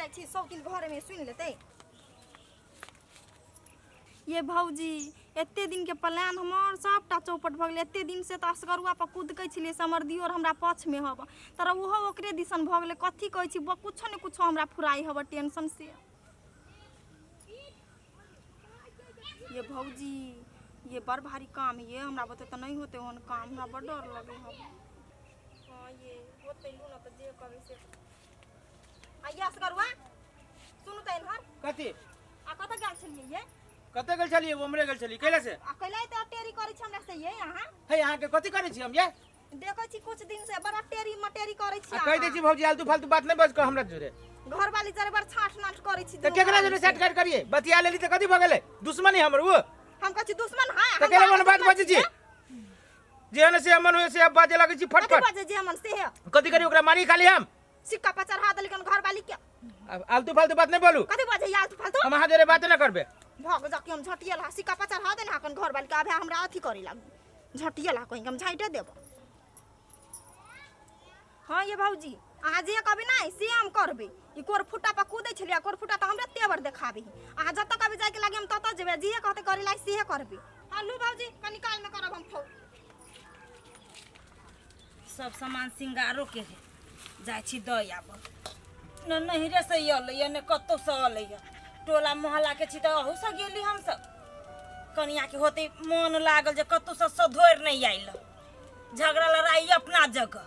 जाइ छी सौतिन घरमे सुनि लेतै। ये भौजी, एते दिनके प्लान हमर सबटा चौपट भऽ गेलै। एते दिनसँ तऽ असगरुआ पर कुदकै छलियै से हमर दियोर हमरा पक्षमे हब, तर ओहो ओकरे दिसन भऽ गेलै। कथी कहै छी, कुछो ने कुछो हमरा फुराइ हब टेंशन से। ये भौजी, ये बड़ भारी काम है ये, हमरा बते तऽ नहि होते ओहन काम, हमरा बड़ डर लगे हब। हाँ ये होते लू ना तऽ जे कहबै से। आ ये असगरुआ, सुनू तऽ एनहर। कथी? आ कतऽ गेल छलियै ये? कतऽ गेल छलियै? उम्हरे गेल छलियै। कैला से? आ कैला एते टेरी करै छी हमरा से ये अहाँ? हे, अहाँके कथी करै छी हम ये? देखै छी कुछ दिन से बड़ा टेरी मटेरी करै छी। आ कहि दै छी भौजी, आलतू फालतू बात नहि बज कऽ हमरा जोरे। घरवाली जरे बड़ छाट नाट करै छी। तऽ केकरा जोरे सेट कर करिए? बतिया लेली तऽ कथी भऽ गेलै? दुश्मनी हमर ओ? हम कहै छी दुश्मन है? तऽ केला मन बात बजै छी? जे ने से मन होय से बाजे लगै छी कथी फटफट। बाजे जे मन से है? कथी करी ओकरा? मारी खाली हम सिक्का पर चढ़ा देलकन घरवाली के। अब आलतू फालतू बात नहीं बोलू। कथी बाजे आलतू फालतू? हम अहाँ जोरे बात नहीं करबे। भग जा कि हम झटियल हा, सिक्का पर चढ़ा देने हकन घरवाली के, अबे हमरा अथी करे लागू झटियल हा, कहीं हम झाइटे देब। हाँ ये भौजी, अहाँ जे कहबै ना से हम करबै। ई कोर फुटा पर कूदै छलियै, कोर फुटा तऽ हमरा तेवर देखाबै। अहाँ जतऽ कहबै जाइके लागी हम ततऽ जेबै, जे कहतै करे लागी सेहे करबै। हाँ लू भौजी, कनी कालमे करब हम फोन। सब सामान सिंगारो के है, जाइ छी दऽ आबऽ। ने नैहरेसँ अयलैए ने कतहुसँ अयलैए, टोला मोहल्लाके छी तऽ अहूसँ गेली हमसब। कनियाके होतै मोन लागल जे कतहुसँ सधोरि नहि आयल। झगड़ा लड़ाइ अपना जगह,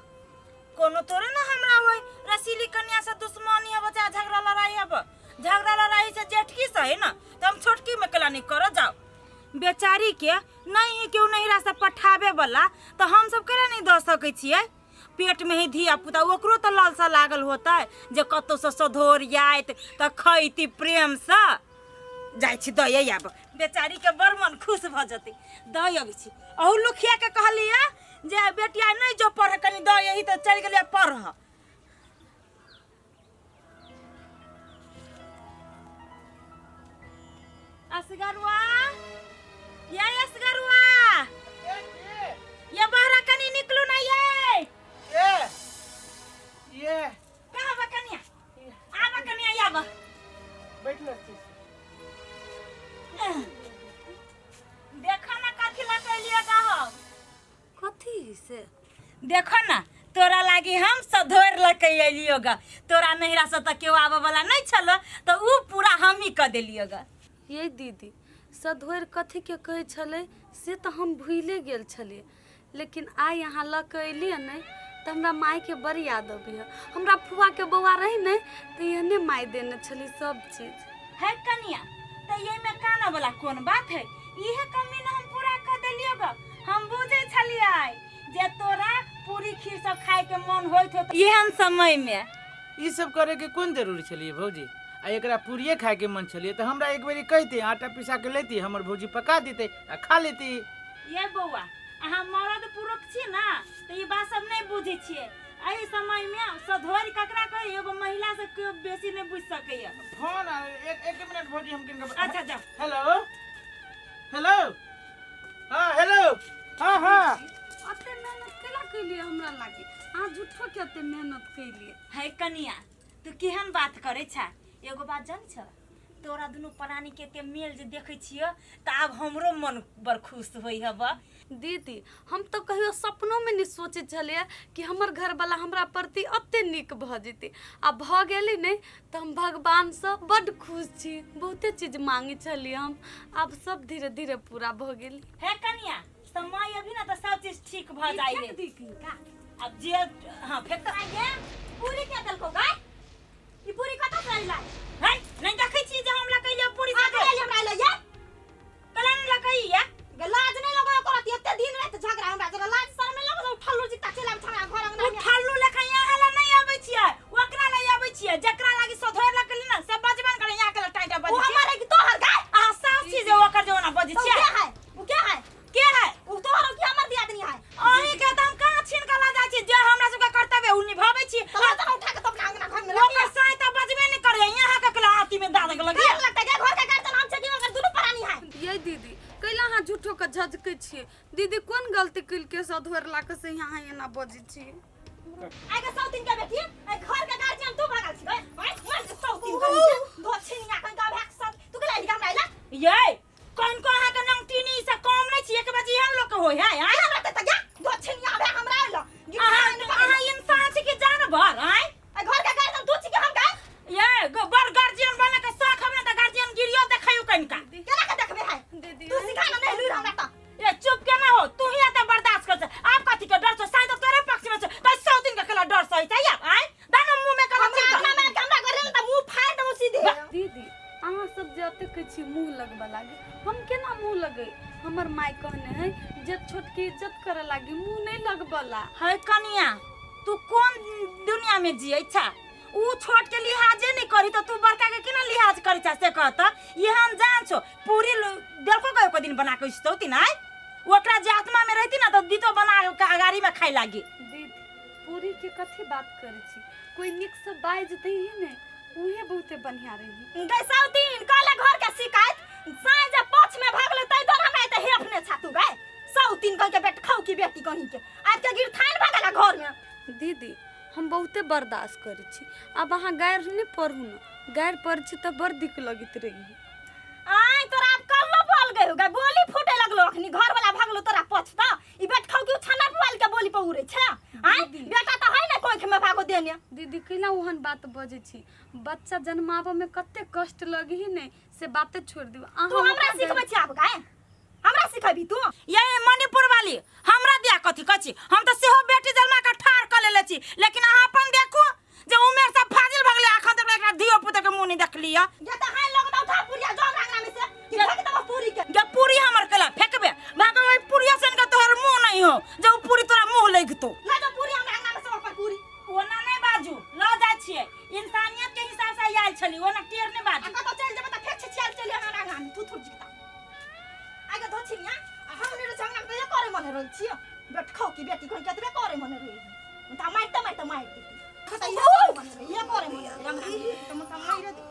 कोनो थोड़े ने हमरा होय रसीली कन्यासँ दुश्मनी हब चाहे झगड़ा लड़ाइ हब। झगड़ा लड़ाइ से जेठकी से है ना, तऽ हम छोटकीमे केला नहि करऽ जाउ? बेचारीके नहि है केओ नैहरासँ पठाबे वाला, तऽ हमसब केना नहि दऽ सकै छियै? पेटमे है धिया पुता, ओकरो तऽ लालसा लागल होतै जे कतहुसँ सधोर आयत तऽ खैती प्रेमसँ। जाइ छी दऽ आब, बेचारीके बड़ मन खुश भऽ जेतै। दऽ अबै छी। अहू लुखियाके कहलियै जे बेटिया नहि जो पढ़, कनि दऽ अही, तऽ चलि गेलियै पढ़। असगरुआ, ये असगरुआ, ये बाहर कनी निकलू ना ये। ये ये कहाँ बा कनिया? आबा कनिया, आबा। बैठल छी। देखो ना कथी लऽ के हम। कथी से? देखो ना, तोरा लागी हम सधोरि लऽ के अयलियो ग। तोरा नैहरा से तऽ केओ आबऽ वाला नहि छलो, तऽ उ पूरा हमही कऽ देलियो ग। ये दीदी, सधोरि कथीके कहै छलै से तऽ हम भूले गेल छलियै, लेकिन आइ अहाँ लऽ कऽ अयलियै ने तऽ हमरा मायके बड़ याद अबैए। हमरा फुआके बौआ रहै ने तऽ एहने माय देने छलै सब चीज। है कनिया, तऽ एहिमे कानऽ वाला कोन बात है? इहे कमी ने हम पूरा कऽ देलियो ग। हम बुझै छलियै जे तोरा पूरी खीर सब खाय के मन होइत होत एहन समय मे। ई सब करे के कोन जरूरी छलियै भौजी? आ एकरा पूरिये खाय के मन छलियै तऽ हमरा एक बेरी कहिते, आटा पिसा के लेती, हमर भौजी पका देते आ खा लेती। ये बौआ, अहाँ मरद पुरुख छी ना तऽ ई बात सब नहि बुझै छियै। एहि समय मे सधोरि ककरा कहै, एगो महिला से केओ बेसी नहि बुझि सकैया। फोन आ, एक एक मिनट भौजी, हम किनका। अच्छा जाओ। हेलो हेलो, हाँ हेलो, हाँ हाँ। अते मेहनत केला केलियै हमरा लागी? अहाँ झूठो के अते मेहनत केलियै। है कनिया, तू केहन बात करै छ? एगो बात जानै छ, तोरा दुनू प्राणी के एते मेल जे देखै छियो तऽ आब हमरो मन बड़ खुश होइ हब। दीदी, हम तऽ कहियो सपनोमे नहि सोचै छलियै कि हमर घरवला हमरा प्रति एते नीक भऽ जेतै, आ भऽ गेलै ने तऽ हम भगवानसँ बड्ड खुश छी। बहुते चीज मांगै छलियै हम, आब सब धीरे धीरे पूरा भऽ गेल। हे कनिया, समय अभी ना तऽ सब चीज ठीक भऽ जाइ है। फेक दी किनका? अब जे हाँ फेक तऽ आइए पूरी के देलको गाय? ई पूरी कतऽ से अइलै? है नहीं देखै छी जे हम लकैलियै पूरी आ साथे। गेल हमरा अइलै ये। कला नहीं लकैया। गे लाज नहीं लगो करत एते दिन रात झगड़ा, हमरा जरा लाज शरम नहीं लगो? उठल्लू जिता चलि आबै हमरा घर अंगना में। उठल्लू लेखा यहाँ ला नहीं आबै छियै, ओकरा ला आबै छियै जकरा लागी सधोर लकली ना से बजबे न करे। यहाँ के ला टाइटा उ बजै छियै। हमर है कि तोहर गाय? अहाँ सास छी जे ओकर जे ओना बजै तो छियै। के है? उ के है? के है? उ तोहर की हमर दियादनी है? अहीं के तऽ हम कहाँ छीन के लऽ जाइ छी? जे हमरा सबके कर्तव्य उ निभाबै छी। तो लऽ जा उठा के तो अपना अंगना घर में। ओकर साय तऽ बजबे नहि करैया, यहाँ के केला आँती में दादक लगिया। डर लगता है घर के गार्जियन हम छै कि ओकर दुनू प्राणी है? ये दीदी, कैला अहाँ झूठो के झझकै छियै? दीदी कोन गलती केलकै सधोरला के से अहाँ एना बजै छी? आइ के सौतीन के बेटी, आइ घर के गार्जियन तू भगल छी? आइ मर के सौतीन। एते कहै छी मुँह लगबऽ लागी, हम केना मुँह लगै? हमर माय कहने है जे छोटके इज्जत करऽ लागी, मुँह नहि लगबऽ ला। है कनिया, तू कोन दुनिया में जियै छा? ऊ छोट के लिहाजे नहीं करी तो तू बड़का के केना लिहाज करी छा से कहत? ये हम जान छो, पूरी देलको गयो को दिन बना के ती ना ओकरा जे आत्मा में रहती ना तो दीतो बना के अगाड़ी में खाए लागी। दीदी, पूरी के कथी बात करै छी? कोई नीक से बाजि दैहे ने, उहे बहुते बढ़िया रही। गै सौतीन, कहले घर के शिकायत साँझ जे पक्ष में भागले तै दर हमरा एते हेफ ने छा तू गै सौतीन कह के बेट खाऊ की बेटी कहीं के आज के गिरथान भागला घर में। दीदी, हम बहुते बर्दाश्त करै छी। आब अहाँ गारि नहि पढ़ू ने, गारि पढ़ै छी तऽ बड़ दिक लगैत रही। आय तोरा आब कल्लो बोल गयो गे, बोली फूटे लगलो अखनी घर वाला भागलो तोरा पछ त ई बेट खाऊ की छना पुआल के बोली पर उड़े छे। आय बेटा त है ने कोख में भागो देने। दीदी, केना ओहन बात बजै छी? बच्चा जन्माबऽ में कते कष्ट लगही ने, से बाते छोड़ि दियौ। तू अहाँ हमरा ओकरा सिखबै छी आब गाय? हमरा सिखेबी तू? ये मणिपुर वाली, हमरा दिया कथी कथी? हम तऽ सेहो बेटी जन्मा के ठाढ़ कऽ लेले छी, लेकिन अहाँ अपन देखू जे उमेर सब फाजिल भऽ गेलै, अखन तक एकरा धियो पुतो के मुँह नहि देखलियै। ये तऽ हाय लोग उठा पुरिया जो अंगना में से कि फेंक देबो पूरी के। जे पूरी हमर केला फेंकबे भागो, ओहि पूरिया सन के तोहर मुँह नहीं हो जे उ पूरी तोरा मुँह लगतो। ले जो पूरी हमरा अंगना में से ओकर पूरी। ओना नहीं बाजू, लऽ जाइ छियै, इंसानियत के हिसाब से आयल छली, ओना टेर नहीं आ बाजू। कतौ चलि जेबै तऽ फेर छिछियाल चलि हमरा अंगना में थू थू जिता आगे धो छिनिया। आ हम नहि रहै छी अंगना में तऽ ये करे मने रहै छियै। बेटखौ की बेटी कहीं केतबे करे मने रहै तऽ मारिते मारिते मारि देतै। तऽ ये करे मने रहै, ये करे मने रहै अंगना में तऽ मत मारि दे।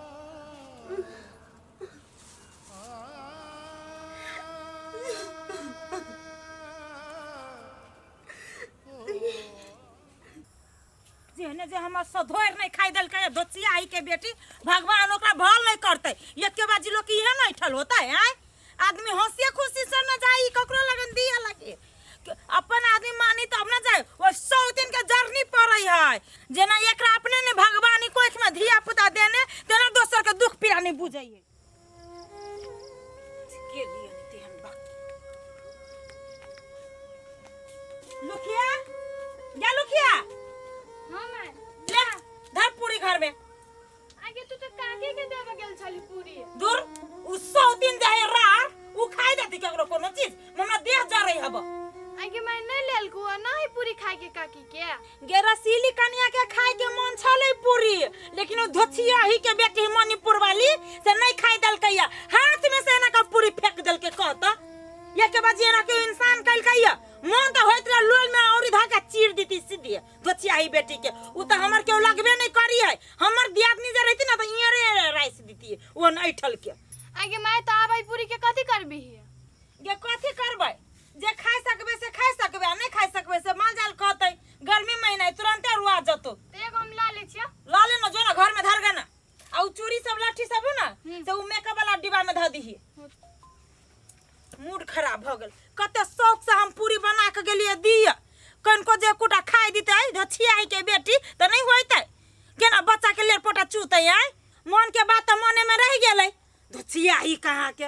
जेहने जे हमर सधोर नहीं खाइ देलकै धोचिया आई के बेटी, भगवान ओकरा भल नहीं करतै। एके बाजी लोग इहे नहीं ठल होता है। आय आदमी हंसिए खुशी से न जाई ककरो लगन दिया लगे, अपन आदमी मानी तब न जाए। ओ 100 दिन के जर्नी पड़ै है, जेना एकरा अपने ने भगवानी कोख में धिया पुता देने तेना दोसर के दुख पीड़ा नहीं बुझै है। के लिए नहीं तेहन बात। लुखिया, या लुखिया। हाँ माय। ले धर पूरी घर में। आगे तू तो काके के देबे गेल छली पूरी? दूर, उ 100 दिन जाए रार उ खाई देती केकरो कोनो चीज, हमरा देह जा रही हब। आगे मैं नहीं लेलकू आ नहीं पूरी खाए के काकी के। गे रसीली कनिया के खाए के मन छलै पूरी, लेकिन उ धोछिया ही के बेटी मणिपुर वाली से नहीं खाई देलकैया, हाथ में से एना के पूरी फेंक देलकै। कहत ये के बाजी एना के इंसान कलकैया, मन तो होइत रहे लोल में औरी धागा चीर दीती सीधे धोछिया ही बेटी के। उ तो हमर केओ लगबे नहीं करी है, हमर दियादनी जे रहती ना तो इरे राइस दीती ओ नहीं ठल के। आगे मैं तो आबै पूरी के कथी करबी? गे कथी करबै, जे खाइ सकबै से खाइ सकबै, आ नहीं खाइ सकबै से माल जाल कहतै। गर्मी महीना है, तुरंते रुआ जतो। तो एगो हम ला ले छियो। ला ले ना, जो ना घर में धर ना, आ उ चूड़ी सब लाठी सब हो ना से उ मेकअप वाला डिब्बा में धऽ दीही। मूड खराब भऽ गेल, कते शौक से हम पूरी बना के गेलियै दिय, कनिको जे एकोटा खाइ दितै धछिया के बेटी तऽ नहीं होइतै। केना बच्चा के लेर पोटा चूतै? आय मन के बात तऽ मने में रहि गेलै। धछिया ही कहाँ के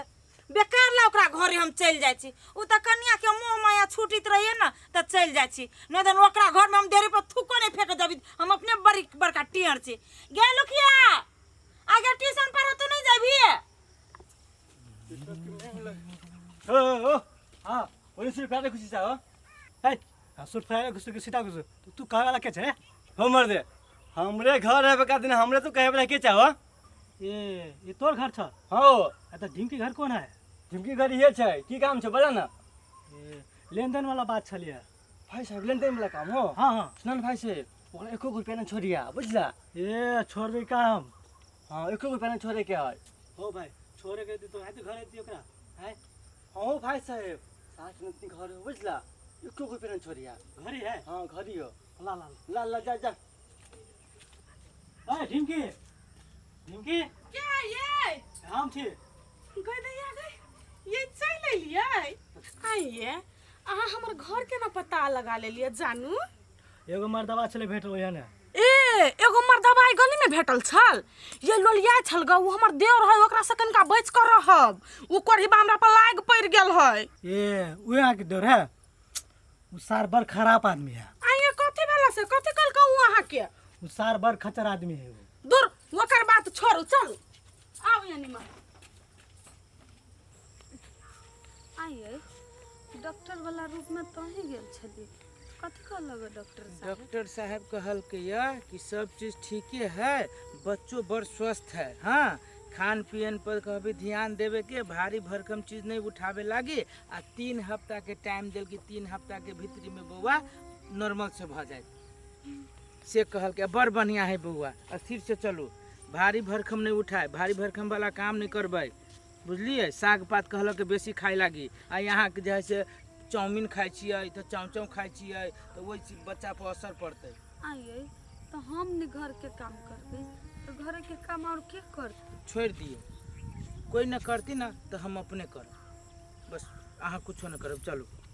बेकार ला ओकरा घरे हम चलि जाइ छी, उ तऽ कनिया के मोह माया छूटित रहिए ना तऽ चलि जाइ छी, नहीं तऽ ओकरा घर में हम देरी पर थूको नहीं फेंक जबी, हम अपने बड़ी बड़का टेढ़ छी। गे लुखिया, आगे ट्यूशन पढ़ तू नहीं जाबी? ओ ओ हाँ, ओनी सुर फ्राई खुशी सा हो। है सुर फ्राई खुशी सीधा खुशी तू कहे वाला के छे? हो मर दे, हमरे घर है बका दिन हमरे तो कहे वाला के चाहो। ये तोर घर छ? हो। आ त ढिमकी घर कोन है? ढिमकी घर ये छै, की काम छै बोला ना? ए लेनदेन वाला बात छलिए भाई साहब। लेनदेन वाला काम हो? हाँ हाँ। सुनन भाई साहब, ओकरा एको गो रुपया ना छोड़िया, बुझला? ए छोड़बे का हम? हाँ, एको गो रुपया ना छोड़े के है। हो भाई, छोड़े के तो आते घर आती ओकरा है। हाँ भाई साहब, साथ में इतनी घर हो, बुझला? एको गो रुपया ना छोड़िया। घर ही है? हाँ घर ही हो। ला ला ला ला जा जा। ए ढिमकी, ढिमकी क्या ये? हम छी। गई दैया गई, ये चल एलियै? आइए, अहाँ हमर घर के ना पता लगा लेलियै जानू? एगो मर्दवा छलै भेटल ओहे ने। ए एगो मर्दवा एहि गली में भेटल छल, ये लोलिया छल ग, उ हमर देवर है, ओकरा से कनिका बच कर रहब, उ कोढ़ीबा हमरा पर लाग पड़ि गेल है। ए उहे अहाँके देवर है? उ सार बड़ खराब आदमी है। आइए कथी भेला से, कथी कहलकै उ अहाँके? उ सार बड़ खचर आदमी है उ। दूर, ओकर बात छोड़ू, चलू आउ यानी माँ। आइए डॉक्टर वाला रूप में तो ही गेल छलियै, कथी कहलक डॉक्टर साहब? डॉक्टर साहब कहलकै यऽ कि सब चीज ठीके है, बच्चो बड़ स्वस्थ है। हाँ, खान पियन पर कहबे ध्यान देवे के, भारी भरकम चीज नहीं उठावे लागी, आ 3 हफ्ता के टाइम देल कि 3 हफ्ता के भीतरी में बौआ नॉर्मल से भ जाए, से कहलकै। बड़ बढ़िया है बौआ, स्थिर से चलू, भारी भरकम नहीं उठाए, भारी भरकम वाला काम नहीं करबै, बुझलियै? साग पात कहलक बेसी खाए लागी, आ यहाँ के जे है से चाउमीन खाइ छियै तऽ चाउ चाउ खाइ छियै, तऽ ओहि चीज बच्चा पर असर पड़तै। आइए तऽ हम ने घर के काम करबै तऽ घर के काम और के करतै? छोड़ि दियौ, कोइ न करती ना तऽ हम अपने करब, बस अहाँ कुछो न करब। चलू।